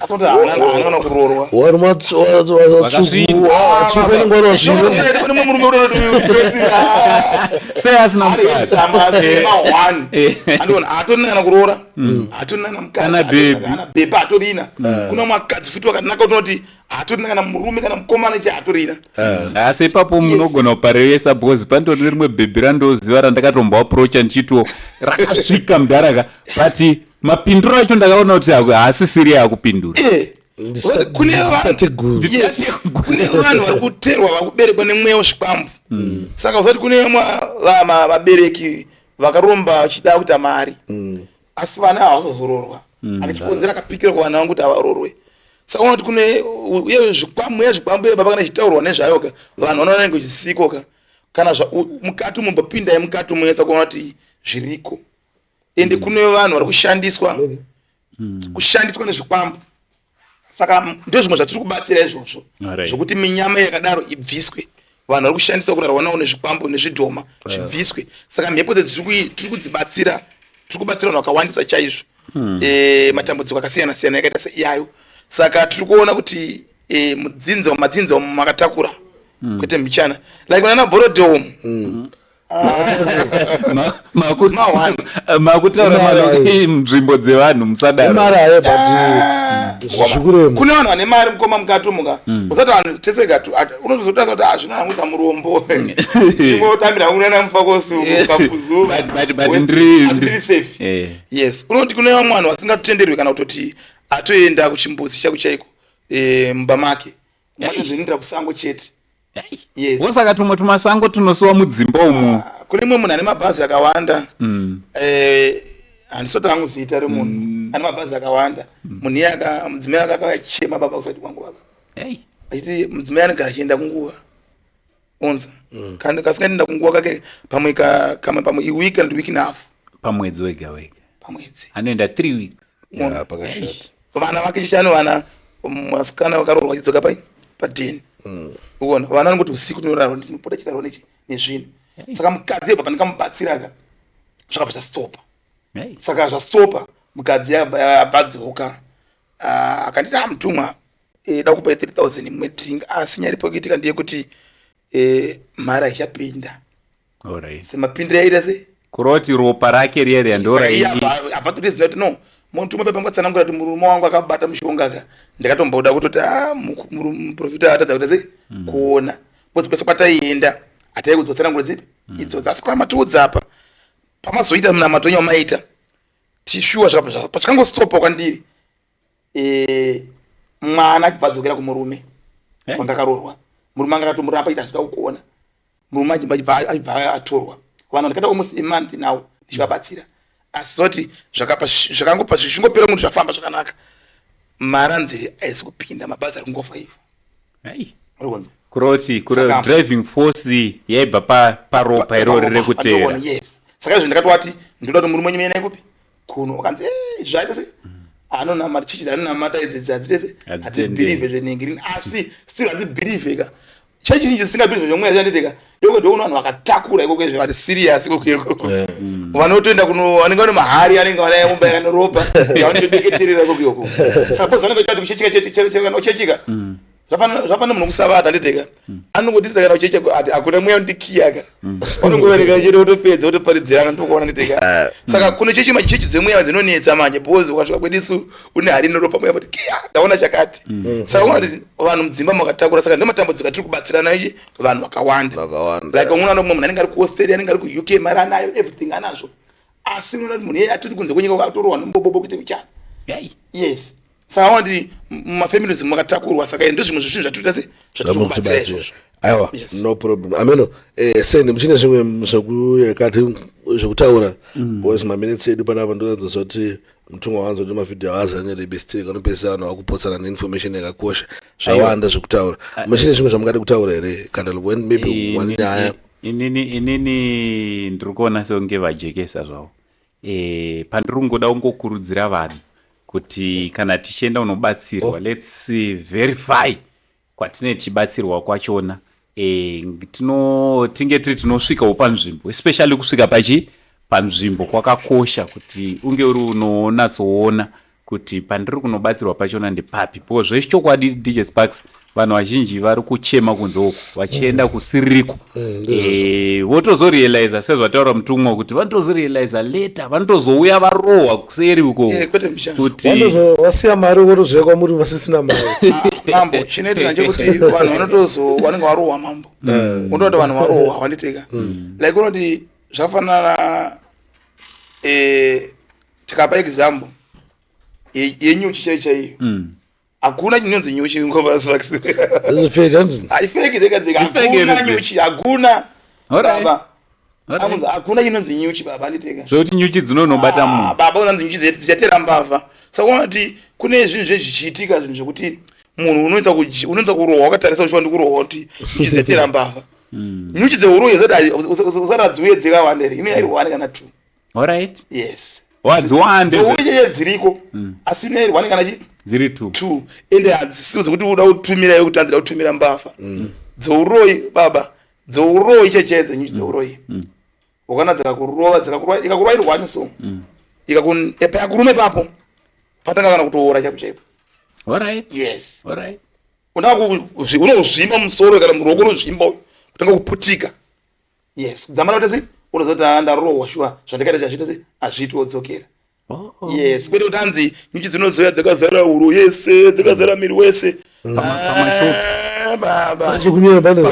asi kuti haana kuroorwa. Varume vatsvuku vanenge vari vasvika. Kune mumwe murume. Sei asina mukadzi? Asima-one. Andiona hatorina kana kuroora, hatorina kana mukadzi. Kana baby. Kana baby hatorina. Kuna makadzi futi wakanaka, utinoti hatorina kana murume kana mukomana che hatorina. Asi ipapo munogona kuparevesa, because pandori rimwe bhebhi randoziva randakatomboaprocha ndichitiwo rakasvika mudharaka, but mapinduro acho ndakaona kuti haasisiri akupindura. Kune Tateguru. Yes, kune vanhu vari kuterwa, vakuberekwa nemweya wezvikwambo. Saka usati kune vabereki vakaromba vachida kuita mari, asi vana havazozororwa, akachikonzera akapikira kuvana vangu kuti havarorwe. Saka unoona kuti kune uye zvikwambo, mweya zvikwambo baba kana ichitaurwa nezvayo ka, vanhu vanoona nenge zvisiko ka. Kana mukati mumbopindai mukati munyatsa kuona kuti zviriko. Ende kune vanhu vari kushandiswa nezvikwambo. Saka ndo zvimwe zvatiri kubatsira izvozvo, zvokuti minyama yakadaro ibviswe. Vanhu vari kushandiswa kurarwa navo nezvikwambo nezvidhoma zvibviswe. Saka mhepo dzedzi tiri kudzibatsira, tiri kubatsira vanhu vakawandisa chaizvo. Matambudziko akasiyana siyana yakaita seiyayo. Saka tiri kuona kuti mudzinza, mumadzinza umu makatakura, kwete mbichana, like vanana Borodom. Mahwani. Makutaura Imari ayo. Nzvimbo dzevanhu musadaro. Imari ayo, but zvikurema. Kune vanhu vane mari, mukoma, mukati umuka. Usati vanhu tesega unozotarisa kuti hazvina hangu kuita murombo, ingotambira unana mufakosi kakuzuva. But Asi ndiri safe. Yes, unoti kune vamwe vanhu vasingatenderwi kana kutoti atoenda kuchimbuzi chaiko chaiko, mumba make matozvinindira kusango chete. Yes. Wosaka tumwe tumasango tunosiwa mudzimba umu. Ah, kune mumwe munhu ane mabhazi akawanda. Handisati hangu zita remunhu ane mabhazi akawanda. Munhu iye mudzimai ake akachema baba kusati kwangu baba, achiti mudzimai anogara achienda kunguva onza. Kana kasingaenda kunguva kake pamwe kamwe pamwe iweek and week and a half. Pamwedzi wega wega? Pamwedzi. Anoenda 3 weeks. Yeah, pakashata. Vana vake chichano, vana vasikana vakaroorwa vachidzoka pai padheni. Ukuona vana vanongoti usiku tinorarwa, tinopota chirarwa nezvinhu. Saka mukadzi ebva pandikamubatsira ka, zvakabva zvastopa. Saka zvastopa, mukadzi abva adzoka. Ah, akanditi, "Ah, mutumwa, da kupa 3000 imwe drink, asi nyaya iripo kuitika ndeyekuti mari haichapinda semapindiro yaita sei." Kuroti ropa rake riya riya Saka iye abva totiziva kuti no, mutumwa pepa ngatsanangura kuti murume wangu akabata mushonga ka. Ndakatomboda kutoti a muprofita atadza kuita sei kuona, because kwese kwataienda hatai kudzwa tsananguro dzipi idzodzo. Asi pamatiudza apa, pamazoita munamato wenyu wamaita tishuwa, zvakabva pazvakangostopa kwandiri, mwana achibva adzokera kumurume kwanga akaroorwa. Murume anga akatomuramba ita asvika kukuona murume achibva atorwa. Vanhu ndakaita almost a month now ndichivabatsira, asi zoti zvakangopa zvichingopera munhu zvafamba zvakanaka, mari haisi kupinda, mabhazi ari kungofa ivo. Uri kunzwa? Kuroti driving force yaibva paropa irori rekuteera. Yes. Saka izvo ndakatowati ndoda kuti murume wenyu muende kupi kuno. Wakanzi, "Eh, zvaita sei anonamata chichi anonamata idzidzi hadzitese." Hadzitenderi. Hadzibhirivhe zvenengirini, asi still hadzibhirivhe ka. Chechi chinji chisingabhirivhe zvomweya chanditeka ikoko, ndokuno vanhu vakatakura ikoko izvo vari serious ikoko ikoko. Vanotoenda kuno vanenge vane mahari anenge vane mumba yakanoropa yavanotodeketerera ikoko ikoko. Suppose vanenge vachati kuchechika uchechika, zvafanana munhu kusavata nditeka anongotisa kana uchecha ati hakuna mweya undikiyaka, unongovereka chete wotopedza wotoparidzirana ndokuona nditeka. Saka kune chechi machechi dzemweya dzinonetsa manje, because ukasvika kwedisu une hari inoropa mweya kuti kiya ndaona chakati. Saka unoona kuti vanhu mudzimba makatakura. Saka ndo matambudziko atiri kubatsirana ichi vanhu vakawanda. Vakawanda. Like umwe unoona munhu anenge ari kuAustralia, anenge ari kuUK, mari anayo, everything anazvo, asi unoona kuti munhu iyeye atori kunze kwenyika akatorohwa nembobobo kuite muchana. Yes, saka unoona kuti mumafamilies makatakurwa. Saka ndo zvimwe zvezvinhu zvatiri kuita se zvatiri kubatsira izvozvo. Aiwa. Yes. No problem. Ameno sendi muchine zvimwe zvekati zvekutaura, because maminitsi edu panapa ndoanzoziva kuti mutumwa wanzo kuti mavhidhiyo avazanyerebestiri kanopedzisa vanhu vakupotsana neinformation yakakosha. Zvawanda zvekutaura. Muchine zvimwe zvamungade kutaura here, kana when maybe one nyaya? Inini ndiri kuona sekunge vajekesa zvavo. Pandiri kungoda kungokurudzira vanhu kuti kana tichienda unobatsirwa, let's verify kwatinenge tichibatsirwa kwachona. Tinge tiri tinosvikawo panzvimbo, especially kusvika pachi Panzvimbo kwakakosha kuti unge uri unonatsoona kuti pandiri kunobatsirwa pachona ndepapi, because zvechokwadi, DJ Sparks, vanhu vazhinji vari kuchema kunze uku vachienda kusiriko. Votozorealiza sezvataura mutumwa kuti vanotozorealiza later, vanotozouya varohwa kuseri uko. Kwete mbichana. Kuti Wasiya mari, wotozouya kwamuri vasisina mari. Ah, mambo, chinoitika ndechekuti vanhu vanotozo vanenge varohwa, mambo. Unotoona vanhu varohwa wanditeka, like unoti zvafanana, tikapa example yenyuchi chaiyo chaiyo. Hakuna chinonzi nyuchi ngoma. Fake, handini? Ifake dzega dzega. Ifake. Hakuna Rudzi. nyuchi, hakuna. Baba. Alright. Amunzi hakuna chinonzi nyuchi, baba, anditeka. Zvekuti nyuchi dzinonobata Ah, munhu. baba, unanzi nyuchi dzichatera mbavha. Saka unoona kuti kune zvinhu zvezvichiitika, zvinhu zvekuti munhu unoitsa kurohwa wakatarisa uchiwa ndikurohwa kuti nyuchi dzichatera mbavha. Nyuchi dzeuroyi usati hadziuye dzakawanda here? Ine iri one kana two. Yes. Wadziwande. Dzeuroyi chaiye dziriko, asi ine iri one kana chi Dziri two. Two, ende hadzisi dzekuti uda kutumira yekuti hanzi da kutumira mbavha dzeuroyi, baba. Dzeuroyi chaichaidzo, nyuchi dzeuroyi, ukaona dzikakurova, dzikakurova, ikakurova iri one, so payakuruma ipapo patanga kana kutoora chaipo chaipo. Yes. Unozvimba musoro kana muruoko unozvimba uyu, kutanga kuputika. Yes, kudzamara kuti sei unozoti, "Ah, ndarohwa shuwa, zvandikaita chazviita sei, hazviiti," wodzokera. Yes, kwete kuti hanzi nyuchi dzinozouya dzakazara huro yese, dzakazara miri wese. Pamashops. Ah, baba. Chikunyora pane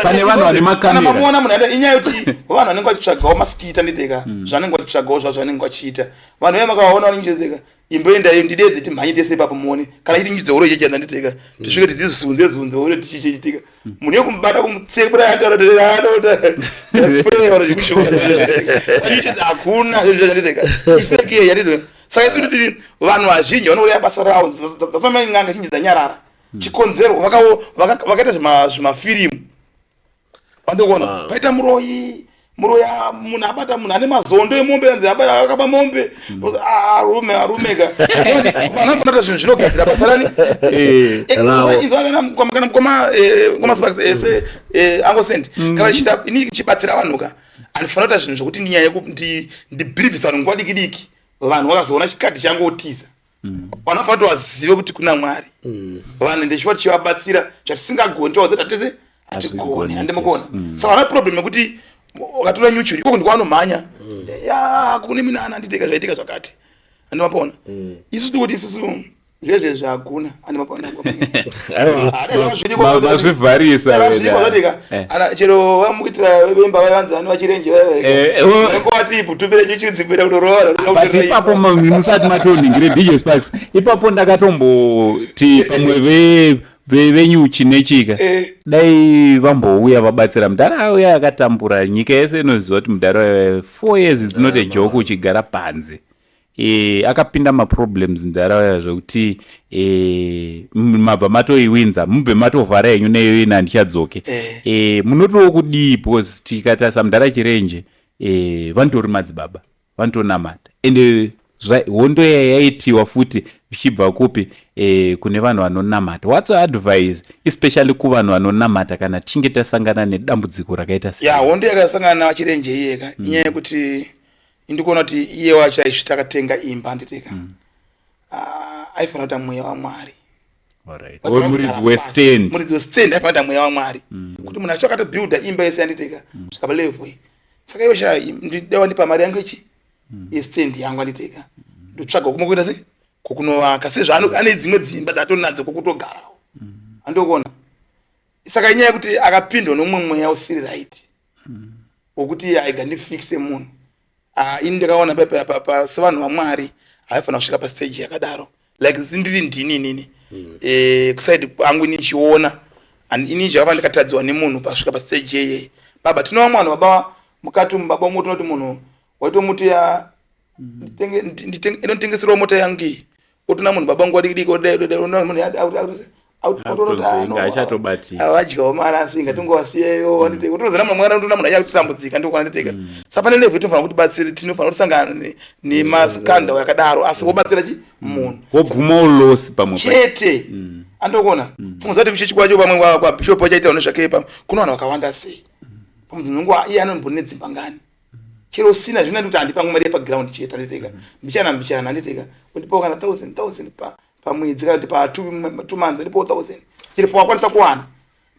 Pane vanhu vane makamera. Kana mamuona munhu inyaya yekuti vanhu vanenge vachitsvagawo maskita, nditeka zvanenge vachitsvagawo zvazvo vanenge vachiita. Vanhu vaya makavaona vanenge imboendai, ndidedze, timhanye tese ipapo muone kana chiri nyuchi dzeuro chechanda, nditeka tisvike tidzizunze zunze ure tichichiitika munhu yekumubata kumutsekura. Hakuna zvinhu, ifake yatito. Saka isu tiri vanhu vazhinji vanouraya basa ravo. Dzasoma n'anga zhinji dzanyarara, chikonzero vakaita zvimafirimu. Vandokuona paita muroyi, muroyi, ah, munhu abata munhu ane mazondo emombe, anzi abata, akaba mombe. Ah, arume, arume ka, vanhu vanoita zvinhu zvinogadzira basa rani. Rawo. Inzwa, kana mukoma, mukoma Sparks, ese angosend kana chiita ini chibatsira vanhu ka, handifanira kuita zvinhu zvokuti ndinyanye ndibhirivhisa vanhu nguva diki diki. Vanhu vakazoona chikadhi changotiza, vanhu vanofanira kuti vazive kuti kuna Mwari. Vanhu ndechiva tichivabatsira chatisingagoni, tovaudza kuti hatese hatigoni. Hazvigoni. Handimukona. Saka vana problem yekuti wakatora nyuchi ikoko ndikwanomhanya ya kune minana, handiteka zvaitika zvakati, handimapona. Isusu tikuti isusu zvezvezvi hakuna, handimapona. Mazvivharisa wena. Chero vamukuitira vemba vavanzi vane vachirenje. Vati iputumire nyuchi dzikuenda kutorova. But ipapo musati matoningire, DJ Sparks, ipapo ndakatomboti pamwe venyuchi nechika dai vambouya vabatsira mudhara auya akatambura. Nyika yese inoziva kuti mudhara 4 years dzinoti joke uchigara panze. Akapinda maproblems mudhara uya zvekuti mabva matoiwinza, mubve matovhara henyu neyo ina handichadzoke. Munotiwo kudii? Because tikatarisa mudhara Chirenje, vanotori madzibaba, vanotonamata, ende hondo iya yaitiwa futi zvichibva kupi? Kune vanhu vanonamata. What's your advice, especially kuvanhu vanonamata, kana tichinge tasangana nedambudziko rakaita Ya, hondo yakasangana navachirenje iyeka, inyaya yekuti indikuona kuti iye wacho aisvita akatenga imba, handiteka. Ah, aifanira kuita mweya waMwari. Alright. Muridzi westand. Muridzi westand aifanira kuita mweya waMwari, kuti munhu acho akatobhuilda imba yese, handiteka, svika palevel iyi. Saka iwe sha, ndidewa ndipa mari yangu ichi yestand yangu, handiteka, ndotsvaga kumwe kuenda sei kokunovaka sezvo ane dzimwe dzimba dzatonadzo kokutogarawo, handikuona. Saka inyaya yekuti akapindwa nomumwe mweya usiri right, wokuti aiga ndifixe munhu. Ah, ini ndakaona papa sevanhu vaMwari haifanira kusvika pastage yakadaro. Like sindiri ndini inini, kuside kwangu ini ndichiona and ini zvakava ndikatadziwa nemunhu pasvika pastage yeyeye. Baba, tinova mwana baba mukati umu, baba, umutonoti munhu waitomuti ya inotengeserwa mota yangu iyi, otona munhu, baba, nguva diki diki odai odai, oona munhu Akutozoinga achatobatika. Avadyawo mari, asi ngatingowasiyeyo. Utozona mumwe mwana, unotoona munhu achakutambudzika, ndokwana nditeka. Saka pane level tinofanira kuti batsire, tinofanira kusangana nemaskandal yakadaro, asi wobatsira chi munhu. Wobvumawo loss pamwe Chete, andokuona pfungwa dzati kuchechi kwacho pamwe kwabishop vachaita nezvake pamwe kune vanhu vakawanda sei pamwe dzimwe nguva iye anombone dzimba ngani. Chero usina zvino ndikuti handipa mari yepaground chete, handiteka mbichana mbichana, handiteka undipawo kana 1000 1000 pamwedzi kana kuti pa 2 months undipawo 1000 chero pawakwanisa kuwana.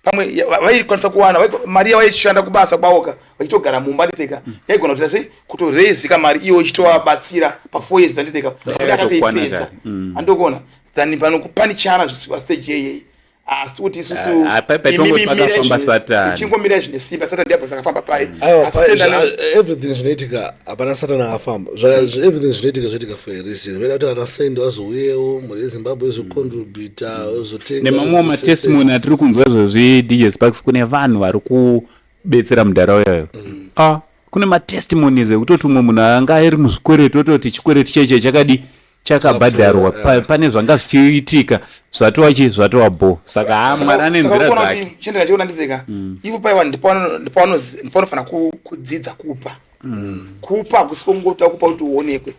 Pamwe vaikwanisa kuwana mari yavaishanda kubasa kwavoka vachitogara mumba, handiteka yaigona kuita sei kutorezika mari iyo ichitovabatsira pa4 years, handiteka kuti akatoipedza. Handikuona than pano kupanichana zvisika stage yeyei, asi kuti isusu Ah, paitongoti pakafamba Satani. Ichingomira zvine simba, Satani ndiye akafamba pai. Aiwa, Asi tenda everything zvinoitika, hapana Satani akafamba. Everything zvinoitika, zvinoitika for a reason. Vaida kuti ana Saint vazouyewo, mhuri yeZimbabwe izocontributa, ozotenga. Nemamwe matestimony atiri kunzwa izvozvi, DJ Sparks, kune vanhu vari kubetsera munharaunda iyoyo. Ah, kune matestimonies ekutoti umwe munhu anga ari muzvikwereti, ototi chikwereti cheche chakadi chakabhadharwa. Pane zvanga zvichiitika, zvatova chi zvatova bo. Saka ha, Mwari ane nzira dzake. Chendera chiona nditeka ivo paiwa ndipanofanira kudzidza kupa. Kupa hakusi kungota kupa kuti uonekwe.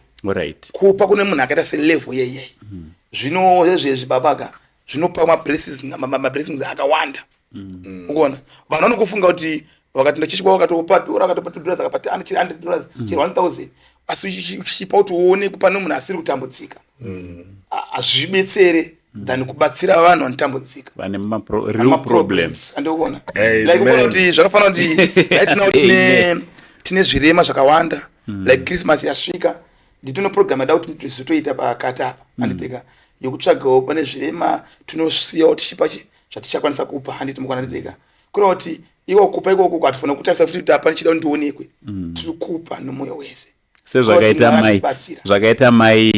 Kupa kune munhu akaita selevel yeyei zvino zvezvezvi babaka zvinopa mablessings akawanda. Ukuona vanhu vanokufunga kuti vakati chechi kwavo vakatopa dhora, akatopa $2, akapa chiri $100, chiri 1000, asi uchipa kuti uonekwe pane munhu asiri kutambudzika, hazvibetsere than kubatsira vanhu vanotambudzika. Vane real problems. Andikuona like ukuona kuti zvakafanana kuti right now tine zvirema zvakawanda. Like Christmas yasvika, nditino program yada kuti tizotoita pakati apa, handiteka yekutsvagawo pane zvirema, tinosiyawo tichipa zvatichakwanisa kupa, handiti mukwana, handiteka kureva kuti iwo kupa ikoko hatifanira kutarisa futi kuti apa ndichida kuti ndionekwe. Tiri kupa nomwoyo wese. Sezvakaita Mwari mai atibatsira. Zvakaita mai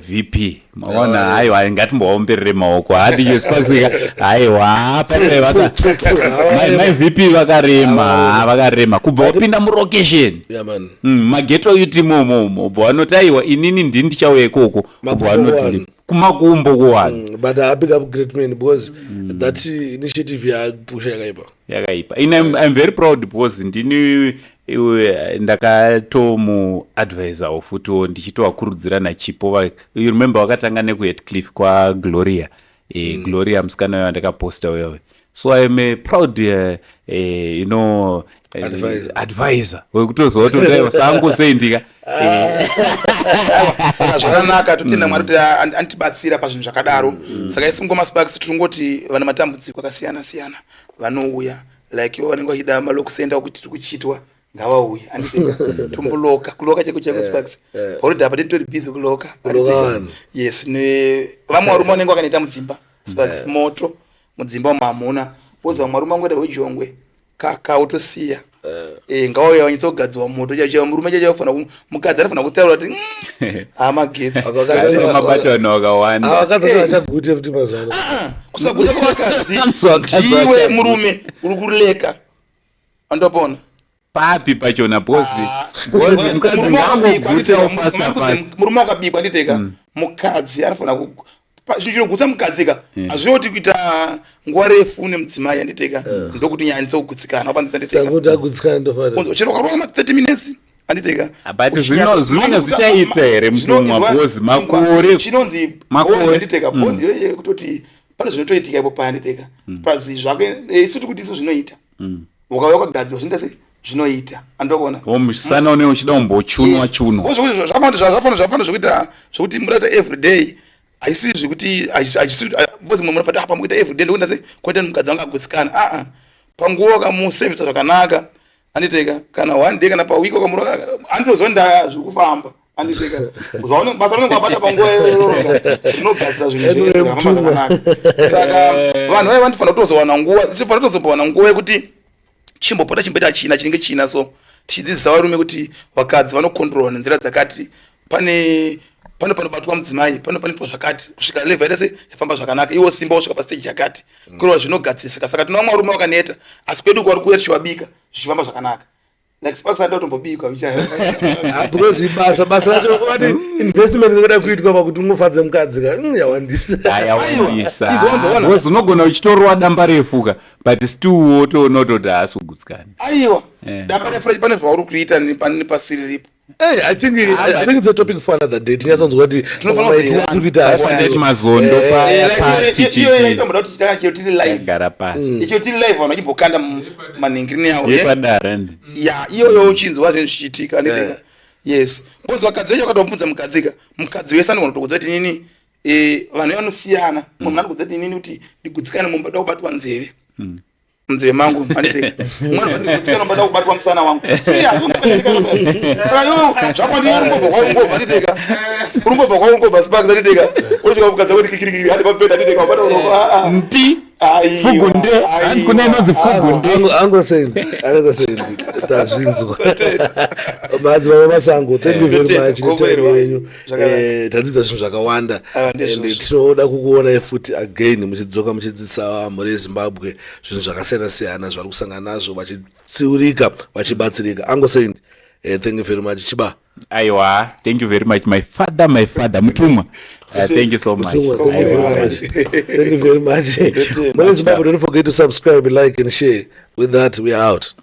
VP, maona? Haiwa, ngatimbovaomberere maoko. Ha, DJ Sparks, haiwa, pane mai VP vakarema, vakarema kubva wapinda mulocation. Yeah, man. Maghetto youth imomo ubva vanoti, "Aiwa, inini ndini ndichauya ikoko." Ubva Makumbo vanoti kuvanhu. Kumakumbo kuvanhu. But I big up great man because that initiative yapusha yakaipa. Yakaipa. In I'm very proud because ndini iwe ndakatomuadvisawo futiwo ndichitovakurudzira nachipo. You remember vakatanga nekuHatcliffe kwaGloria, Gloria musikana uyo andakaposta uyoyo. So I'm a proud Advisor. Advisor wekutoziva kuti aiwa, saangosendika. Saka zvakanaka, totenda Mwari kuti anitibatsira pazvinhu zvakadaro. Saka isi ngoma Sparks tirongoti vane matambudziko akasiyana siyana vanouya, like ivo vanenge vachida malock center okuti tiri kuchitwa, ngavauye, anditeka tomboloka, kuloka cheko cheko. Sparks already apa titori busy kuloka. Kuloka vanhu. Yes, ne vamwe varume vanenge vakanoita mudzimba, Sparks, moto mudzimba umo hamuna wozi vamwe varume vangoita hwejongwe kaka wotosiya. Ngavauya vanyatsogadzirwa moto chaicho chaiwo. Murume chaicho anofanira mukadzi anofanira kutaura kuti hamagetsi." Mabata vanhu vakawanda. Vakadzi vachagute futi mazuva ano. Kusaguta kwavakadzi Vakadzi ndiwe vachaguta. Murume uri kureleka, andopona. Papi pachona bosi bosi mukadzi Murume wakabikwa, ngangogutawo nditeka, faster fast. Murume wakabikwa, nditeka mukadzi anofanira chinhu chinogutsa mukadzi ka hazvioti kuti kuita nguva refu nemudzimai, anditeka ndokuti nyanyisa kugutsikana wapanzisa, nditeka. Sakuti agutsikana ndofana. Unzwa, chero ukarova ma 30 minutes, anditeka. But zvinenge zvichaita here, mutumwa, bosi makore Chinonzi makore. bond, anditeka, bond iyoyo kutoti pane zvinotoitika ipo paya, anditeka pazi zvake. Isu tikuti isu zvinoita ukauya wakagadzirwa, zvinoita sei, zvinoita, andikuona. Musana une uchida kumbochunwa chunwa. Zvafana zvekuita zvekuti munoita everyday, haisi zvekuti bozi mumwe munofata apa mukuita everyday ndokuita sei kuita mukadzi wangu agutsikana. Aa, panguva wakamusevhisa zvakanaka, anditeka kana one day kana pawiki wakamurora, anditoziva nda zviri kufamba, anditeka basa rinenge wabata panguva iyoyo rinogadzisa zvinhu zvese zvikafamba zvakanaka. Saka vanhu vaiva vanofanira kutozowana nguva, tifanira kutozombowana nguva yekuti chimbopota chimboita china chinenge china, so tichidzidzisa varume kuti vakadzi vanokontrolwa nenzira dzakati, pane panobatwa mudzimai, pane panoitwa zvakati kusvika level yaita sei yafamba zvakanaka, iwo simba wosvika pastage yakati, kureva zvinogadzirisika. Saka tino vamwe varume vakaneta, asi kwedu kwavari kuuya tichivabika zvichifamba zvakanaka, like Sparks anoda kutombobikwa. Ah, because basa racho vati investment inoda kuitwa pakuti ungofadze mukadzi ka yawandisa. Yawandisa. Aiwa, idzi Because unogona uchitorwa damba refu ka, but still wotoona kutoti haasi kugutsikana. Aiwa, damba refu pane zvauri kuita nepasiri ripo. Hey, I think it's a topic for another day. Tinyatsonzwa kuti Tinofanira maitiro atiri kuita Pasina asiyo. chimazondo paya pati Iyo chichi itomboda kuti chitanga chero tiri live. Tagara pasi. Icho tiri live, vanhu vachimbokanda manhingirini avo, eh? Yepadara ndi. Ya, iyoyo uchinzwa zvinhu zvichiitika, anditeka. Yes, because vakadzi vacho vakatomubvunza mukadzika, mukadzi wese anogona kutokudza kuti nini, vanhu vanosiyana. Mumwe munhu anokudza kuti nini, kuti ndigutsikane mumba da kubatwa nzeve, munzeve mangu, anditeka. Mumwe anobva ndigutsikane mumba da kubatwa musana wangu. Siya, saka yo zvakwandi uri ngobva kwauri ngobva, anditeka, uri ngobva kwauri ngobva, Sparks, anditeka, unosvika mukadzi wako kuti kikirikiri, handi pamubhedha, anditeka, wabata uroko, ah, ah. Nti. Aiwa, Fugunde. Hanzi kune inonzi fugunde. Angosendi, tazvinzwa. Madzibaba Masango, thank you very much netime yenyu. Zvakanaka. Tadzidza zvinhu zvakawanda. Ah, ndizvozvo. And tinoda kukuonai futi again muchidzoka muchidzidzisa mhuri yeZimbabwe zvinhu zvakasiyana siyana zvari kusangana nazvo, vachitsiurika, vachibatsirika. Angosendi, thank you very much. Chiba. Aiwa, thank you very much, my father, my father Mutumwa. Thank you so much. Mutumwa, thank you very Aiwa. much. Thank you very much. Mhuri yeZimbabwe, don't forget to subscribe, like and share. With that, we are out.